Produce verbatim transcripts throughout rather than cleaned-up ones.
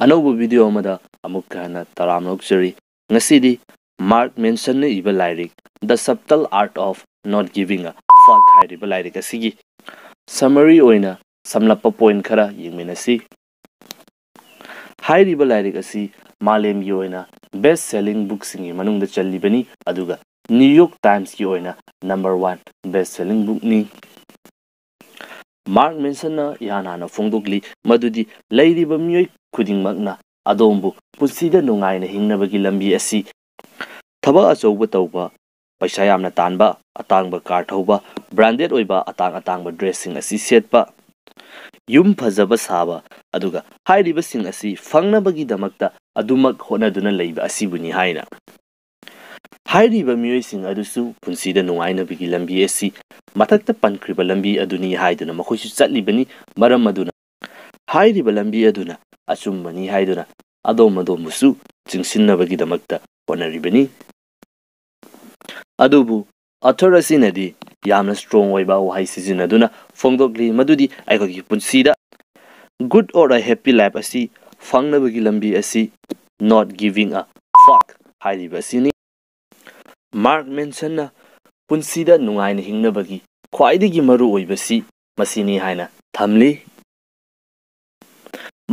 ꯑꯅꯧꯕ ꯚꯤꯗꯤꯑꯣ ꯑꯃꯗ ꯑꯃꯨꯛꯀ ꯍꯟꯅ ꯇꯔꯥꯝꯅ ꯑꯣꯛꯆꯔꯤ꯫ ꯉꯁꯤꯗꯤ ꯃꯥꯔꯛ ꯃꯦꯟꯁꯟꯅ ꯏꯕ ꯂꯥꯏꯔꯤꯛ The Subtle Art of Not Giving a Fuck ꯍꯥꯏꯔꯤꯕ ꯂꯥꯏꯔꯤꯛ ꯑꯁꯤꯒꯤ ꯁꯝꯃꯔꯤ ꯑꯣꯏꯅ ꯁꯝꯂꯞꯄ ꯄꯣꯏꯟ ꯈꯔ ꯌꯦꯡꯃꯤꯟꯅꯁꯤ꯫ ꯍꯥꯏꯔꯤꯕ ꯂꯥꯏꯔꯤꯛ ꯑꯁꯤ ꯃꯥꯂꯦꯝꯒꯤ ꯑꯣꯏꯅ ꯕꯦꯁ ꯁꯦꯂꯤꯡ ꯕꯨꯛꯁꯤꯡꯒꯤ ꯃꯅꯨꯡꯗ ꯆꯜꯂꯤꯕꯅꯤ, ꯑꯗꯨꯒ ꯅ꯭ꯌꯨ ꯌꯣꯔꯛ ꯇꯥꯏꯝꯁꯀꯤ ꯑꯣꯏꯅ ꯅꯝꯕꯔ ꯋꯥꯟ ꯕꯦꯁ ꯁꯦꯂꯤꯡ ꯕꯨꯛꯅꯤ꯫ ꯃꯥꯔꯛ ꯃꯦꯟꯁꯟꯅ ꯏꯍꯥꯟ ꯍꯥꯟꯅ ꯐꯣꯡꯗꯣꯛꯂꯤ ꯃꯗꯨꯗꯤ ꯂꯩꯔꯤꯕ ꯃꯤꯑꯣꯏ ꯈꯨꯗꯤꯡꯃꯛꯅ ꯑꯗꯣꯝꯕꯨ ꯄꯨꯟꯁꯤꯗ ꯅꯨꯡꯉꯥꯏꯅ ꯍꯤꯡꯅꯕꯒꯤ ꯂꯝꯕꯤ ꯑꯁꯤ ꯊꯕꯛ ꯑꯆꯧꯕ ꯇꯧꯕ, ꯄꯩꯁꯥ ꯌꯥꯝꯅ ꯇꯥꯟꯕ, ꯑꯇꯥꯡꯕ ꯀꯥꯔ ꯊꯧꯕ, ꯕ꯭ꯔꯥꯟꯗꯦꯗ ꯑꯣꯏꯕ ꯑꯇꯥꯡ ꯑꯇꯥꯡꯕ ꯗ꯭ꯔꯦꯁꯁꯤꯡ ꯑꯁꯤ ꯁꯦꯠꯄ, ꯌꯨꯝ ꯐꯖꯕ ꯁꯥꯕ, ꯑꯗꯨꯒ ꯍꯥꯏꯔꯤꯕꯁꯤꯡ ꯑꯁꯤ ꯐꯪꯅꯕꯒꯤꯗꯃꯛꯇ ꯑꯗꯨꯃꯛ ꯍꯣꯠꯅꯗꯨꯅ ꯂꯩꯕ ꯑꯁꯤꯕꯨꯅꯤ ꯍꯥꯏꯅ꯫ ꯍꯥꯏꯔꯤꯕ ꯃꯤꯑꯣꯏꯁꯤꯡ ꯑꯗꯨꯁꯨ ꯄꯨꯟꯁꯤꯗ ꯅꯨꯡꯉꯥꯏꯅꯕꯒꯤ ꯂꯝꯕꯤ ꯑꯁꯤ ꯃꯊꯛꯇ ꯄꯟꯈ꯭ꯔꯤꯕ ꯂꯝꯕꯤ ꯑꯗꯨꯅꯤ ꯍꯥꯏꯗꯨꯅ ꯃꯈꯣꯏꯁꯨ ꯆꯠꯂꯤꯕꯅꯤ꯫ ꯃꯔꯝ ꯑꯗꯨꯅ ꯍꯥꯏꯔꯤꯕ ꯂꯝꯕꯤ ꯑꯗꯨꯅ ꯑꯆꯨꯝꯕꯅꯤ ꯍꯥꯏꯗꯨꯅ ꯑꯗꯣꯝ ꯑꯗꯣꯝꯕꯨꯁꯨ ꯆꯤꯡꯁꯤꯟꯅꯕꯒꯤꯗꯃꯛꯇ ꯍꯣꯠꯅꯔꯤꯕꯅꯤ꯫ ꯑꯗꯨꯕꯨ ꯑꯣꯊꯔ ꯑꯁꯤꯅꯗꯤ ꯌꯥꯝꯅ ꯁ꯭ꯇꯔꯣꯡ ꯑꯣꯏꯕ ꯋꯥꯍꯩ ꯁꯤꯖꯤꯟꯅꯗꯨꯅ ꯐꯣꯡꯗꯣꯛꯂꯤ ꯃꯗꯨꯗꯤ ꯑꯩꯈꯣꯏꯒꯤ ꯄꯨꯟꯁꯤꯗ good or a happy life ꯑꯁꯤ ꯐꯪꯅꯕꯒꯤ ꯂꯝꯕꯤ ꯑꯁꯤ not giving a fuck ꯍꯥꯏꯔꯤꯕ ꯑꯁꯤꯅꯤ꯫ ꯃꯥꯔꯛ ꯃꯦꯟꯁꯟꯅ ꯄꯨꯟꯁꯤꯗ ꯅꯨꯡꯉꯥꯏꯅ ꯍꯤꯡꯅꯕꯒꯤ ꯈ꯭ꯋꯥꯏꯗꯒꯤ ꯃꯔꯨ ꯑꯣꯏꯕꯁꯤ ꯃꯁꯤꯅꯤ ꯍꯥꯏꯅ ꯊꯝꯂꯤ꯫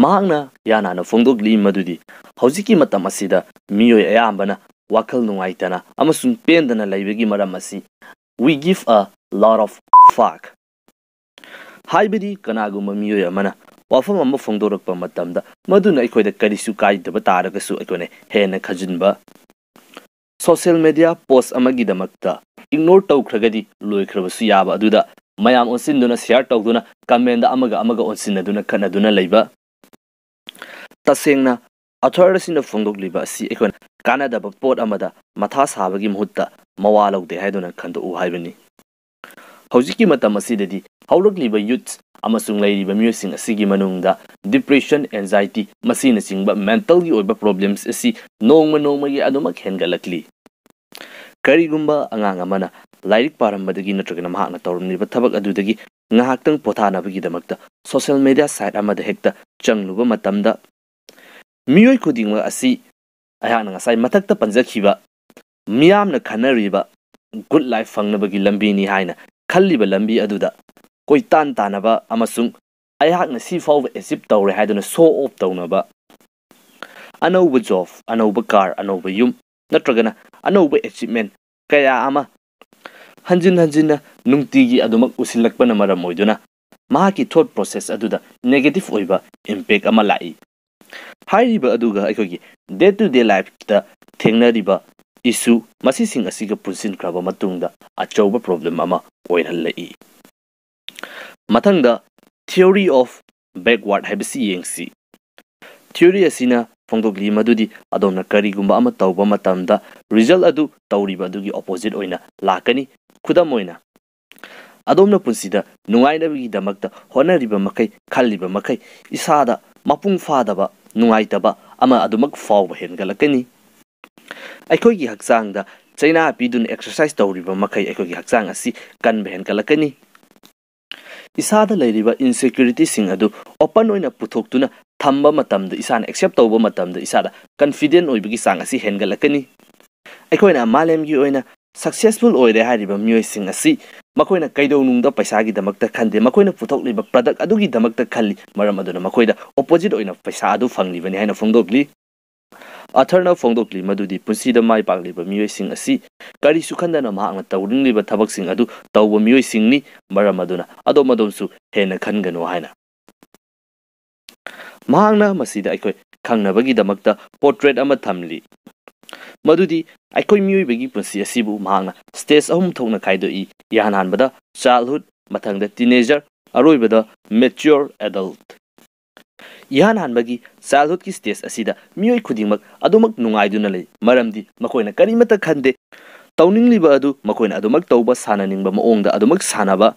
ꯃꯍꯥꯛꯅ ꯏꯍꯥꯟ ꯍꯥꯟꯅ ꯐꯣꯡꯗꯣꯛꯂꯤ ꯃꯗꯨꯗꯤ ꯍꯧꯖꯤꯛꯀꯤ ꯃꯇꯝ ꯑꯁꯤꯗ ꯃꯤꯑꯣꯏ ꯑꯌꯥꯝꯕꯅ ꯋꯥꯈꯜ ꯅꯨꯡꯉꯥꯏꯇꯅ ꯑꯃꯁꯨꯡ ꯄꯦꯟꯗꯅ ꯂꯩꯕꯒꯤ ꯃꯔꯝ ꯑꯁꯤ we give a lot of fuck ꯍꯥꯏꯕꯗꯤ ꯀꯅꯥꯒꯨꯝꯕ ꯃꯤꯑꯣꯏ ꯑꯃꯅ ꯋꯥꯐꯝ ꯑꯃ ꯐꯣꯡꯗꯣꯔꯛꯄ ꯃꯇꯝꯗ ꯃꯗꯨꯅ ꯑꯩꯈꯣꯏꯗ ꯀꯔꯤꯁꯨ ꯀꯥꯏꯗꯕ ꯇꯥꯔꯒꯁꯨ ꯑꯩꯈꯣꯏꯅ ꯍꯦꯟꯅ ꯈꯟꯖꯤꯟꯕ꯫ ꯁꯣꯁꯤꯌꯦꯜ ꯃꯦꯗꯤꯌꯥ ꯄꯣꯁ ꯑꯃꯒꯤꯗꯃꯛꯇ ꯏꯒꯅꯣꯔ ꯇꯧꯈ꯭ꯔꯒꯗꯤ ꯂꯣꯏꯈ꯭ꯔꯕꯁꯨ ꯌꯥꯕ ꯑꯗꯨꯗ ꯃꯌꯥꯝ ꯑꯣꯟꯁꯤꯟꯗꯨꯅ ꯁꯤꯌꯥꯔ ꯇꯧꯗꯨꯅ ꯀꯃꯦꯟꯗ ꯑꯃꯒ ꯑꯃꯒ ꯑꯣꯟꯁꯤꯟꯅꯗꯨꯅ ꯈꯠꯅꯗꯨꯅ ꯂꯩꯕ꯫ ꯇꯁꯦꯡꯅ ꯑꯣꯊꯔ ꯑꯁꯤꯅ ꯐꯣꯡꯗꯣꯛꯂꯤꯕ ꯑꯁꯤ ꯑꯩꯈꯣꯏꯅ ꯀꯥꯟꯅꯗꯕ ꯄꯣꯠ ꯑꯃꯗ ꯃꯊꯥ ꯁꯥꯕꯒꯤ ꯃꯍꯨꯠꯇ ꯃꯋꯥ ꯂꯧꯗꯦ ꯍꯥꯏꯗꯨꯅ ꯈꯟꯗꯣꯛꯎ ꯍꯥꯏꯕꯅꯤ꯫ ꯍꯧꯖꯤꯛꯀꯤ ꯃꯇꯝ ꯑꯁꯤꯗꯗꯤ ꯍꯧꯔꯛꯂꯤꯕ ꯌꯨꯠꯁ ꯑꯃꯁꯨꯡ ꯂꯩꯔꯤꯕ ꯃꯤꯑꯣꯏꯁꯤꯡ ꯑꯁꯤꯒꯤ ꯃꯅꯨꯡꯗ ꯗꯤꯄ꯭ꯔꯦꯁꯟ, ꯑꯦꯟꯖꯥꯏꯇꯤ ꯃꯁꯤꯅꯆꯤꯡꯕ ꯃꯦꯟꯇꯜꯒꯤ ꯑꯣꯏꯕ ꯄ꯭ꯔꯣꯕ꯭ꯂꯦꯝꯁ ꯑꯁꯤ ꯅꯣꯡꯃ ꯅꯣꯡꯃꯒꯤ ꯑꯗꯨꯃꯛ ꯍꯦꯟꯒꯠꯂꯛꯂꯤ꯫ ꯀꯔꯤꯒꯨꯝꯕ ꯑꯉꯥꯡ ꯑꯃꯅ ꯂꯥꯏꯔꯤꯛ ꯄꯥꯔꯝꯕꯗꯒꯤ ꯅꯠꯇ꯭ꯔꯒꯅ ꯃꯍꯥꯛꯅ ꯇꯧꯔꯝꯂꯤꯕ ꯊꯕꯛ ꯑꯗꯨꯗꯒꯤ ꯉꯥꯏꯍꯥꯛꯇꯪ ꯄꯣꯊꯥꯅꯕꯒꯤꯗꯃꯛꯇ ꯁꯣꯁꯤꯌꯦꯜ ꯃꯦꯗꯤꯌꯥ ꯁꯥꯏꯠ ꯑꯃꯗ ꯍꯦꯛꯇ ꯆꯪꯂꯨꯕ ꯃꯇꯝꯗ ꯃꯤꯑꯣꯏ ꯈꯨꯗꯤꯡꯃꯛ ꯑꯁꯤ ꯑꯩꯍꯥꯛꯅ ꯉꯁꯥꯏ ꯃꯊꯛꯇ ꯄꯟꯖꯈꯤꯕ ꯃꯤꯌꯥꯝꯅ ꯈꯟꯅꯔꯤꯕ good life ꯐꯪꯅꯕꯒꯤ ꯂꯝꯕꯤꯅꯤ ꯍꯥꯏꯅ ꯈꯜꯂꯤꯕ ꯂꯝꯕꯤ ꯑꯗꯨꯗ ꯀꯣꯏꯇꯥꯟ ꯇꯥꯟꯅꯕ ꯑꯃꯁꯨꯡ ꯑꯩꯍꯥꯛꯅ ꯁꯤ ꯐꯥꯎꯕ achieve ꯇꯧꯔꯦ ꯍꯥꯏꯗꯨꯅ show off ꯇꯧꯅꯕ, ꯑꯅꯧꯕ job, ꯑꯅꯧꯕ car, ꯑꯅꯧꯕ ꯌꯨꯝ, ꯅꯠꯇ꯭ꯔꯒꯅ ꯑꯅꯧꯕ achievement ꯀꯌꯥ ꯑꯃ ꯍꯟꯖꯤꯟ ꯍꯟꯖꯤꯟꯅ ꯅꯨꯡꯇꯤꯒꯤ ꯑꯗꯨꯃꯛ ꯎꯁꯤꯜꯂꯛꯄꯅ ꯃꯔꯝ ꯑꯣꯏꯗꯨꯅ ꯃꯍꯥꯛꯀꯤ thought process ꯑꯗꯨꯗ negative ꯑꯣꯏꯕ impact ꯑꯃ ꯂꯥꯛꯏ꯫ ꯍꯥꯏꯔꯤꯕ ꯑꯗꯨꯒ ꯑꯩꯈꯣꯏꯒꯤ day to day lifeꯇ ꯊꯦꯡꯅꯔꯤꯕ issue ꯃꯁꯤꯁꯤꯡ ꯑꯁꯤꯒ ꯄꯨꯟꯁꯤꯟꯈ꯭ꯔꯕ ꯃꯇꯨꯡꯗ ꯑꯆꯧꯕ problem ꯑꯃ ꯑꯣꯏꯍꯜꯂꯛꯏ꯫ ꯃꯊꯪꯗ theory of backward ꯍꯥꯏꯕꯁꯤ ꯌꯦꯡꯁꯤ꯫ Theory ꯑꯁꯤꯅ ꯐꯣꯡꯗꯣꯛꯂꯤ ꯃꯗꯨꯗꯤ ꯑꯗꯣꯝꯅ ꯀꯔꯤꯒꯨꯝꯕ ꯑꯃ ꯇꯧꯕ ꯃꯇꯝꯗ result ꯑꯗꯨ ꯇꯧꯔꯤꯕ ꯑꯗꯨꯒꯤ opposite ꯑꯣꯏꯅ ꯂꯥꯛꯀꯅꯤ꯫ ꯈꯨꯗꯝ ꯑꯣꯏꯅ, ꯑꯗꯣꯝꯅ ꯄꯨꯟꯁꯤꯗ ꯅꯨꯡꯉꯥꯏꯅꯕꯒꯤꯗꯃꯛꯇ ꯍꯣꯠꯅꯔꯤꯕ ꯃꯈꯩ, ꯈꯜꯂꯤꯕ ꯃꯈꯩ, ꯏꯁꯥꯗ ꯃꯄꯨꯡ ꯐꯥꯗꯕ, ꯅꯨꯡꯉꯥꯏꯇꯕ ꯑꯃ ꯑꯗꯨꯃꯛ ꯐꯥꯎꯕ ꯍꯦꯟꯒꯠꯂꯛꯀꯅꯤ꯫ ꯑꯩꯈꯣꯏꯒꯤ ꯍꯛꯆꯥꯡꯗ ꯆꯩꯅꯥ ꯄꯤꯗꯨꯅ exercise ꯇꯧꯔꯤꯕ ꯃꯈꯩ ꯑꯩꯈꯣꯏꯒꯤ ꯍꯛꯆꯥꯡ ꯑꯁꯤ ꯀꯟꯕ ꯍꯦꯟꯒꯠꯂꯛꯀꯅꯤ꯫ ꯏꯁꯥꯗ ꯂꯩꯔꯤꯕ insecurityꯁꯤꯡ ꯑꯗꯨ open ꯑꯣꯏꯅ ꯄꯨꯊꯣꯛꯇꯨꯅ ꯊꯝꯕ ꯃꯇꯝꯗ, ꯏꯁꯥꯅ accept ꯇꯧꯕ ꯃꯇꯝꯗ ꯏꯁꯥꯗ confident ꯑꯣꯏꯕꯒꯤ ꯆꯥꯡ ꯑꯁꯤ ꯍꯦꯟꯒꯠꯂꯛꯀꯅꯤ꯫ ꯑꯩꯈꯣꯏꯅ ꯃꯥꯂꯦꯝꯒꯤ ꯑꯣꯏꯅ successful ꯑꯣꯏꯔꯦ ꯍꯥꯏꯔꯤꯕ ꯃꯤꯑꯣꯏꯁꯤꯡ ꯑꯁꯤ ꯃꯈꯣꯏꯅ ꯀꯩꯗꯧꯅꯨꯡꯗ ꯄꯩꯁꯥꯒꯤꯗꯃꯛꯇ ꯈꯟꯗꯦ, ꯃꯈꯣꯏꯅ ꯄꯨꯊꯣꯛꯂꯤꯕ product ꯑꯗꯨꯒꯤꯗꯃꯛꯇ ꯈꯜꯂꯤ꯫ ꯃꯔꯝ ꯑꯗꯨꯅ ꯃꯈꯣꯏꯗ opposite ꯑꯣꯏꯅ ꯄꯩꯁꯥ ꯑꯗꯨ ꯐꯪꯂꯤꯕꯅꯤ ꯍꯥꯏꯅ ꯐꯣꯡꯗꯣꯛꯂꯤ꯫ Arthurꯅ ꯐꯣꯡꯗꯣꯛꯂꯤ ꯃꯗꯨꯗꯤ ꯄꯨꯟꯁꯤꯗ ꯃꯥꯏ ꯄꯥꯛꯂꯤꯕ ꯃꯤꯑꯣꯏꯁꯤꯡ ꯑꯁꯤ ꯀꯔꯤꯁꯨ ꯈꯟꯗꯅ ꯃꯍꯥꯛꯅ ꯇꯧꯅꯤꯡꯂꯤꯕ ꯊꯕꯛꯁꯤꯡ ꯑꯗꯨ ꯇꯧꯕ ꯃꯤꯑꯣꯏꯁꯤꯡꯅꯤ꯫ ꯃꯔꯝ ꯑꯗꯨꯅ ꯑꯗꯣꯝ ꯑꯗꯣꯝꯁꯨ ꯍꯦꯟꯅ ꯈꯟꯒꯅꯨ ꯍꯥꯏꯅ꯫ ꯃꯍꯥꯛꯅ ꯃꯁꯤꯗ ꯑꯩꯈꯣꯏ ꯈꯪꯅꯕꯒꯤꯗꯃꯛꯇ portrait ꯑꯃ ꯊꯝꯂꯤ, ꯃꯗꯨꯗꯤ ꯑꯩꯈꯣꯏ ꯃꯤꯑꯣꯏꯕꯒꯤ ꯄꯨꯟꯁꯤ ꯑꯁꯤꯕꯨ ꯃꯍꯥꯛꯅ stage ꯑꯍꯨꯝ ꯊꯣꯛꯅ ꯈꯥꯏꯗꯣꯛꯏ꯫ ꯏꯍꯥꯟ ꯍꯥꯟꯕꯗ childhood, ꯃꯊꯪꯗ teenager, ꯑꯔꯣꯏꯕꯗ mature adult꯫ ꯏꯍꯥꯟ ꯍꯥꯟꯕꯒꯤ childhoodꯀꯤ stage ꯑꯁꯤꯗ ꯃꯤꯑꯣꯏ ꯈꯨꯗꯤꯡꯃꯛ ꯑꯗꯨꯃꯛ ꯅꯨꯡꯉꯥꯏꯗꯨꯅ ꯂꯩ, ꯃꯔꯝꯗꯤ ꯃꯈꯣꯏꯅ ꯀꯔꯤꯃꯠꯇ ꯈꯟꯗꯦ꯫ ꯇꯧꯅꯤꯡꯂꯤꯕ ꯑꯗꯨ ꯃꯈꯣꯏꯅ ꯑꯗꯨꯃꯛ ꯇꯧꯕ, ꯁꯥꯟꯅꯅꯤꯡꯕ ꯃꯑꯣꯡꯗ ꯑꯗꯨꯃꯛ ꯁꯥꯟꯅꯕ꯫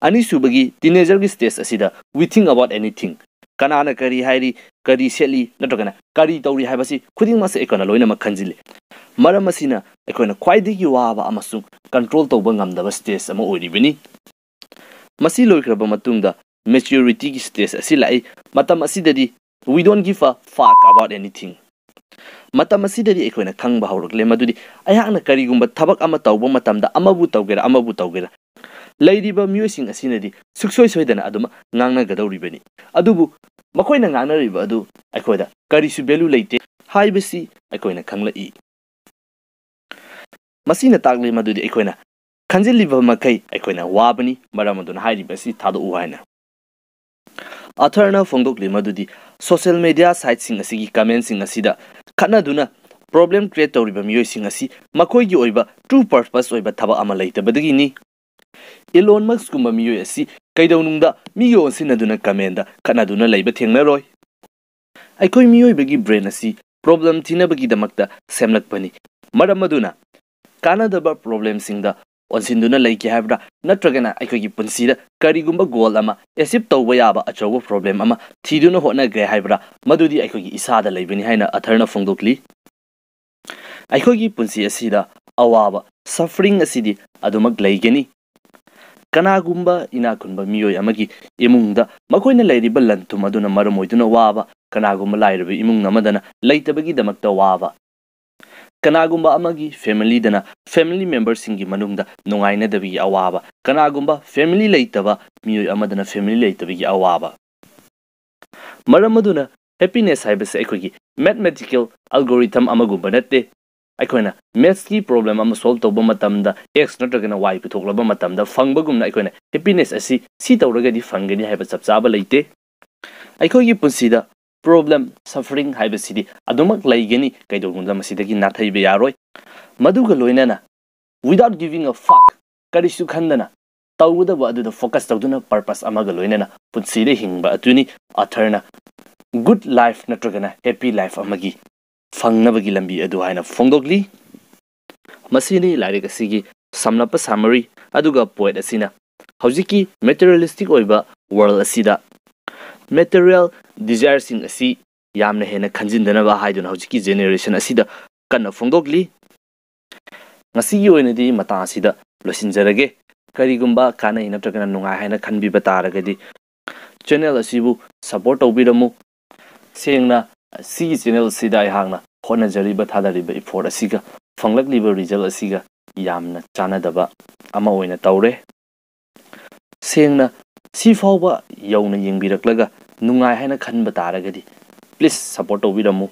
ꯑꯅꯤꯁꯨꯕꯒꯤ teenagerꯒꯤ stage ꯑꯁꯤꯗ we think about anything, ꯀꯅꯥꯅ ꯀꯔꯤ ꯍꯥꯏꯔꯤ, ꯀꯔꯤ ꯁꯦꯠꯂꯤ, ꯅꯠꯇ꯭ꯔꯒꯅ ꯀꯔꯤ ꯇꯧꯔꯤ ꯍꯥꯏꯕꯁꯤ ꯈꯨꯗꯤꯡꯃꯛꯁꯦ ꯑꯩꯈꯣꯏꯅ ꯂꯣꯏꯅꯃꯛ ꯈꯟꯖꯤꯜꯂꯤ꯫ ꯃꯔꯝ ꯑꯁꯤꯅ ꯑꯩꯈꯣꯏꯅ ꯈ꯭ꯋꯥꯏꯗꯒꯤ ꯋꯥꯕ ꯑꯃꯁꯨꯡ control ꯇꯧꯕ ꯉꯝꯗꯕ stage ꯑꯃ ꯑꯣꯏꯔꯤꯕꯅꯤ꯫ ꯃꯁꯤ ꯂꯣꯏꯈ꯭ꯔꯕ ꯃꯇꯨꯡꯗ maturityꯒꯤ stage ꯑꯁꯤ ꯂꯥꯛꯏ꯫ ꯃꯇꯝ ꯑꯁꯤꯗꯗꯤ "We don't give a fuck about anything." ꯃꯇꯝ ꯑꯁꯤꯗꯗꯤ ꯑꯩꯈꯣꯏꯅ ꯈꯪꯕ ꯍꯧꯔꯛꯂꯦ ꯃꯗꯨꯗꯤ ꯑꯩꯍꯥꯛꯅ ꯀꯔꯤꯒꯨꯝꯕ ꯊꯕꯛ ꯑꯃ ꯇꯧꯕ ꯃꯇꯝꯗ, ꯑꯃꯕꯨ ꯇꯧꯒꯦꯔꯥ ꯑꯃꯕꯨ ꯇꯧꯒꯦꯔꯥ, ꯂꯩꯔꯤꯕ ꯃꯤꯑꯣꯏꯁꯤꯡ ꯑꯁꯤꯅꯗꯤ ꯁꯨꯡꯁꯣꯏ ꯁꯣꯏꯗꯅ ꯑꯗꯨꯃꯛ ꯉꯥꯡꯅꯒꯗꯧꯔꯤꯕꯅꯤ꯫ ꯑꯗꯨꯕꯨ ꯃꯈꯣꯏꯅ ꯉꯥꯡꯅꯔꯤꯕ ꯑꯗꯨ ꯑꯩꯈꯣꯏꯗ ꯀꯔꯤꯁꯨ value ꯂꯩꯇꯦ ꯍꯥꯏꯕꯁꯤ ꯑꯩꯈꯣꯏꯅ ꯈꯪꯂꯛꯏ꯫ ꯃꯁꯤꯅ ꯇꯥꯛꯂꯤ ꯃꯗꯨꯗꯤ ꯑꯩꯈꯣꯏꯅ ꯈꯟꯖꯤꯜꯂꯤꯕ ꯃꯈꯩ ꯑꯩꯈꯣꯏꯅ ꯋꯥꯕꯅꯤ, ꯃꯔꯝ ꯑꯗꯨꯅ ꯍꯥꯏꯔꯤꯕ ꯑꯁꯤ ꯊꯥꯗꯣꯛꯎ ꯍꯥꯏꯅ꯫ ꯑꯊꯔꯅ ꯐꯣꯡꯗꯣꯛꯂꯤ ꯃꯗꯨꯗꯤ social media siteꯁꯤꯡ ꯑꯁꯤꯒꯤ commentꯁꯤꯡ ꯑꯁꯤꯗ ꯈꯠꯅꯗꯨꯅ problem create ꯇꯧꯔꯤꯕ ꯃꯤꯑꯣꯏꯁꯤꯡ ꯑꯁꯤ ꯃꯈꯣꯏꯒꯤ ꯑꯣꯏꯕ true purpose ꯑꯣꯏꯕ ꯊꯕꯛ ꯑꯃ ꯂꯩꯇꯕꯗꯒꯤꯅꯤ꯫ Elon Muskꯀꯨꯝꯕ ꯃꯤꯑꯣꯏ ꯑꯁꯤ ꯀꯩꯗꯧꯅꯨꯡꯗ ꯃꯤꯒ ꯑꯣꯟꯁꯤꯟꯅꯗꯨꯅ commentꯗ ꯈꯠꯅꯗꯨꯅ ꯂꯩꯕ ꯊꯦꯡꯅꯔꯣꯏ꯫ ꯑꯩꯈꯣꯏ ꯃꯤꯑꯣꯏꯕꯒꯤ brain ꯑꯁꯤ problem ꯊꯤꯅꯕꯒꯤꯗꯃꯛꯇ ꯁꯦꯝꯂꯛꯄꯅꯤ꯫ ꯃꯔꯝ ꯑꯗꯨꯅ ꯀꯥꯟꯅꯗꯕ problemꯁꯤꯡꯗ ꯑꯣꯟꯁꯤꯟꯗꯨꯅ ꯂꯩꯒꯦ ꯍꯥꯏꯕ꯭ꯔꯥ, ꯅꯠꯇ꯭ꯔꯒꯅ ꯑꯩꯈꯣꯏꯒꯤ ꯄꯨꯟꯁꯤꯗ ꯀꯔꯤꯒꯨꯝꯕ goal ꯑꯃ achieve ꯇꯧꯕ ꯌꯥꯕ ꯑꯆꯧꯕ problem ꯑꯃ ꯊꯤꯗꯨꯅ ꯍꯣꯠꯅꯒꯦ ꯍꯥꯏꯕ꯭ꯔꯥ, ꯃꯗꯨꯗꯤ ꯑꯩꯈꯣꯏꯒꯤ ꯏꯁꯥꯗ ꯂꯩꯕꯅꯤ ꯍꯥꯏꯅ ꯑꯊꯔꯅ ꯐꯣꯡꯗꯣꯛꯂꯤ꯫ ꯑꯩꯈꯣꯏꯒꯤ ꯄꯨꯟꯁꯤ ꯑꯁꯤꯗ ꯑꯋꯥꯕ, suffering ꯑꯁꯤꯗꯤ ꯑꯗꯨꯃꯛ ꯂꯩꯒꯅꯤ꯫ ꯀꯅꯥꯒꯨꯝꯕ ꯏꯅꯥꯛ ꯈꯨꯟꯕ ꯃꯤꯑꯣꯏ ꯑꯃꯒꯤ ꯏꯃꯨꯡꯗ ꯃꯈꯣꯏꯅ ꯂꯩꯔꯤꯕ ꯂꯟ ꯊꯨꯝ ꯑꯗꯨꯅ ꯃꯔꯝ ꯑꯣꯏꯗꯨꯅ ꯋꯥꯕ, ꯀꯅꯥꯒꯨꯝꯕ ꯂꯥꯏꯔꯕ ꯏꯃꯨꯡ ꯑꯃꯗꯅ ꯂꯩꯇꯕꯒꯤꯗꯃꯛꯇ ꯋꯥꯕ, ꯀꯅꯥꯒꯨꯝꯕ ꯑꯃꯒꯤ familyꯗꯅ family memberꯁꯤꯡꯒꯤ ꯃꯅꯨꯡꯗ ꯅꯨꯡꯉꯥꯏꯅꯗꯕꯒꯤ ꯑꯋꯥꯕ, ꯀꯅꯥꯒꯨꯝꯕ family ꯂꯩꯇꯕ ꯃꯤꯑꯣꯏ ꯑꯃꯗꯅ family ꯂꯩꯇꯕꯒꯤ ꯑꯋꯥꯕ꯫ ꯃꯔꯝ ꯑꯗꯨꯅ happiness ꯍꯥꯏꯕꯁꯦ ꯑꯩꯈꯣꯏꯒꯤ mathematical algorithm ꯑꯃꯒꯨꯝꯕ ꯅꯠꯇꯦ꯫ ꯑꯩꯈꯣꯏꯅ mathsꯀꯤ problem ꯑꯃ solve ꯇꯧꯕ ꯃꯇꯝꯗ x ꯅꯠꯇ꯭ꯔꯒꯅ y ꯄꯨꯊꯣꯛꯂꯕ ꯃꯇꯝꯗ ꯐꯪꯕꯒꯨꯝꯅ ꯑꯩꯈꯣꯏꯅ happiness ꯑꯁꯤ ꯁꯤ ꯇꯧꯔꯒꯗꯤ ꯐꯪꯒꯅꯤ ꯍꯥꯏꯕ ꯆꯞ ꯆꯥꯕ ꯂꯩꯇꯦ꯫ ꯑꯩꯈꯣꯏꯒꯤ ꯄꯨꯟꯁꯤꯗ problem, suffering ꯍꯥꯏꯕꯁꯤꯗꯤ ꯑꯗꯨꯃꯛ ꯂꯩꯒꯅꯤ, ꯀꯩꯗꯧꯅꯨꯡꯗ ꯃꯁꯤꯗꯒꯤ ꯅꯥꯊꯩꯕ ꯌꯥꯔꯣꯏ꯫ ꯃꯗꯨꯒ ꯂꯣꯏꯅꯅ without giving a fuck, ꯀꯔꯤꯁꯨ ꯈꯟꯗꯅ ꯇꯧꯒꯗꯕ ꯑꯗꯨꯗ focus ꯇꯧꯗꯨꯅ purpose ꯑꯃꯒ ꯂꯣꯏꯅꯅ ꯄꯨꯟꯁꯤꯗ ꯍꯤꯡꯕ ꯑꯗꯨꯅꯤ ꯑꯊꯔꯅ good life ꯅꯠꯇ꯭ꯔꯒꯅ happy life ꯑꯃꯒꯤ ꯐꯪꯅꯕꯒꯤ ꯂꯝꯕꯤ ꯑꯗꯨ ꯍꯥꯏꯅ ꯐꯣꯡꯗꯣꯛꯂꯤ꯫ ꯃꯁꯤꯅꯤ ꯂꯥꯏꯔꯤꯛ ꯑꯁꯤꯒꯤ ꯁꯝꯂꯞꯄ summary꯫ ꯑꯗꯨꯒ poet ꯑꯁꯤꯅ ꯍꯧꯖꯤꯛꯀꯤ materialistic ꯑꯣꯏꯕ world ꯑꯁꯤꯗ material desireꯁꯤꯡ ꯑꯁꯤ ꯌꯥꯝꯅ ꯍꯦꯟꯅ ꯈꯟꯖꯤꯟꯗꯅꯕ ꯍꯥꯏꯗꯨꯅ ꯍꯧꯖꯤꯛꯀꯤ generation ꯑꯁꯤꯗ ꯀꯟꯅ ꯐꯣꯡꯗꯣꯛꯂꯤ꯫ ꯉꯁꯤꯒꯤ ꯑꯣꯏꯅꯗꯤ ꯃꯇꯥꯡ ꯑꯁꯤꯗ ꯂꯣꯏꯁꯤꯟꯖꯔꯒꯦ꯫ ꯀꯔꯤꯒꯨꯝꯕ ꯀꯥꯟꯅꯩ ꯅꯠꯇ꯭ꯔꯒꯅ ꯅꯨꯡꯉꯥꯏ ꯍꯥꯏꯅ ꯈꯟꯕꯤꯕ ꯇꯥꯔꯒꯗꯤ channel ꯑꯁꯤꯕꯨ support ꯇꯧꯕꯤꯔꯝꯃꯨ꯫ ꯁꯦꯡꯅ ꯁꯤꯒꯤ ꯆꯦꯅꯦꯜꯁꯤꯗ ꯑꯩꯍꯥꯛꯅ ꯍꯣꯠꯅꯖꯔꯤꯕ, ꯊꯥꯗꯔꯤꯕ effort ꯑꯁꯤꯒ ꯐꯪꯂꯛꯂꯤꯕ result ꯑꯁꯤꯒ ꯌꯥꯝꯅ ꯆꯥꯟꯅꯗꯕ ꯑꯃ ꯑꯣꯏꯅ ꯇꯧꯔꯦ꯫ ꯁꯦꯡꯅ ꯁꯤ ꯐꯥꯎꯕ ꯌꯧꯅ ꯌꯦꯡꯕꯤꯔꯛꯂꯒ ꯅꯨꯡꯉꯥꯏ ꯍꯥꯏꯅ ꯈꯟꯕ ꯇꯥꯔꯒꯗꯤ please support ꯇꯧꯕꯤꯔꯝꯃꯨ꯫